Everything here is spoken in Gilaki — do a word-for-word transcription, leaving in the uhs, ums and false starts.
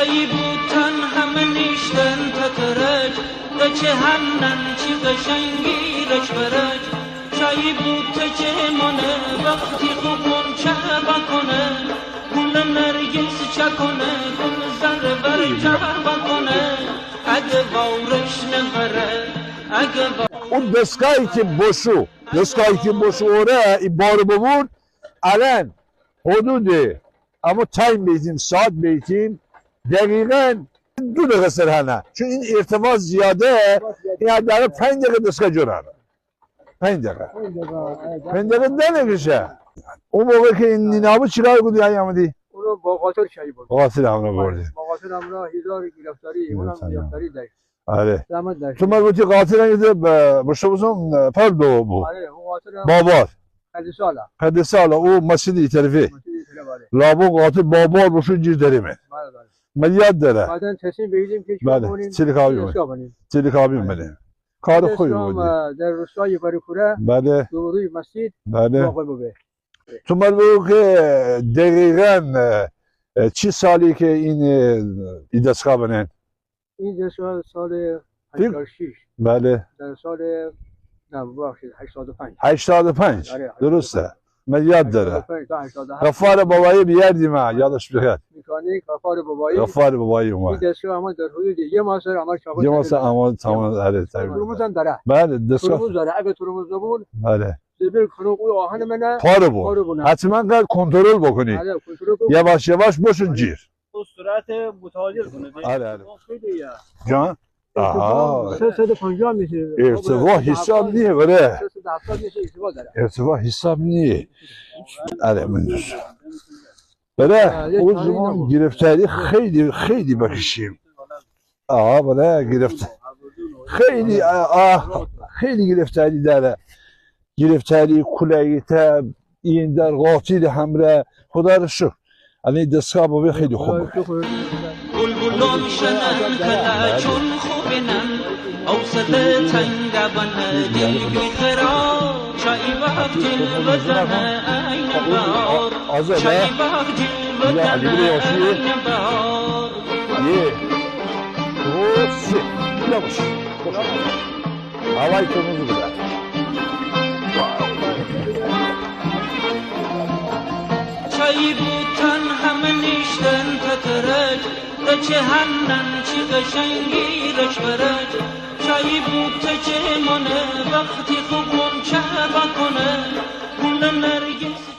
ای بوتن همه نیشتن تترج، ده چه هنن چی قشنگی رج برج. چایی بوته چه مانه وقتی خو غنچه بکنه، گل نرگس چکنه، گل زر بر چه بکنه، اگه واورش نفره، اگه وا- او دستگاهی که بوشو، دستگاهی که بوشو اوره، ای بارو ببور، الان حدود اما تایم بیتیم، ساعت بیتیم، دقیقاً دو دقه سر هنه. چون این ارتفاع زیاده، این حداقل پنج دقه دستگاه جور هنه. پنج دقه. پنج دقه ده نکشه. او موقع که این نینابو چیکار کودی، ای آمدی؟ اونو با قاطر چایی بردی. قاطر همراه بردی. با قاطر همراه هزار گرفتاری، اونم گرفتاری. گرفتاری داشت. آره. زحمت داشت. تو مربوطی قاطر انگیزه ب-، بشو بزن، پر دو بو. آره، او قاطر هم بابار. پنجاه ساله. پنجاه ساله، او مسجد ای طرفه. مسجد ای طرف، آره. لابو قاطر بابار بشو جیر دریمه. بله، بله. من یاد داره. بعداً تصمیم بگیریم که چی بله، کنیم؟ چلیک آبی چی بنیم. حساب کنیم؟ چلیک آبی بله. بنیم. کار خوبی بودی. اه، در روستای بری‌کوره، بله. روبروی مسجد، بله. واقع بوبه. تو مر بگو که دقیقاً، اه، اه، چی سالی که این، اه، این دستگاه بنین؟ این دستگاه سال هشتاد و شش. بله. در سال، نه، ببخشید، هشتاد و پنج. هشتاد و پنج. آره، درسته. من یاد داره. هشتاد و پنج تا هشتاد و هفت. غفار بابایی بیاردیم، ها، یادش بخیر. مکانیک غفار بابایی. غفار بابایی اومد. این دستگاه اما در حدود یه ماه سر عمل شاغل یه ماه سر تمام. عمل تمام، آره، تمام. ترمز هم داره. بله، دستگاه. ترمز داره. اگه ترمز نبود، بله. زبر کنه، او آهن منه پاره بود. پاره بود. حتماً قد کنترل بکنی. آره، کنترل بکنی. یواش یواش بشون جیر. او سرعت متعادل کنه. آره، آره. خیلی یا. جان؟ ارتفاع آها. سیصد و پنجاه می‌شه. ارتفاع حساب نیه، بله. سیصد و هفتاد می‌شه، ارتفاع داره. ارتفاع حساب نیه. آره، من دوست. بله، آه، یه او چاره زمان اینا بود. گرفتاری خیلی، خیلی بکشیم. آه، بله، گرفت. خیلی، آه، آه، خیلی گرفتاری داره. گرفتاری کلایی تا این در قاطر همراه. خدا را شکر. الان دستگاه بابی خیلی خوبه. بلبلان شنن کله چون خوبنن، اوسط تنگ بنه دل بی‌قرار. چایی وقت جلوه دنه عین بهار، چایی وقت جلوه دنه عین بهار. یه. دو، سه. یواش. هوای ترمزو بده. چایی بوتن همه نیشتن تترج، ده چه هنن چی قشنگی رج برج. چایی بوته چه مانه وقتی خو غنچه بکنه، گل نرگس.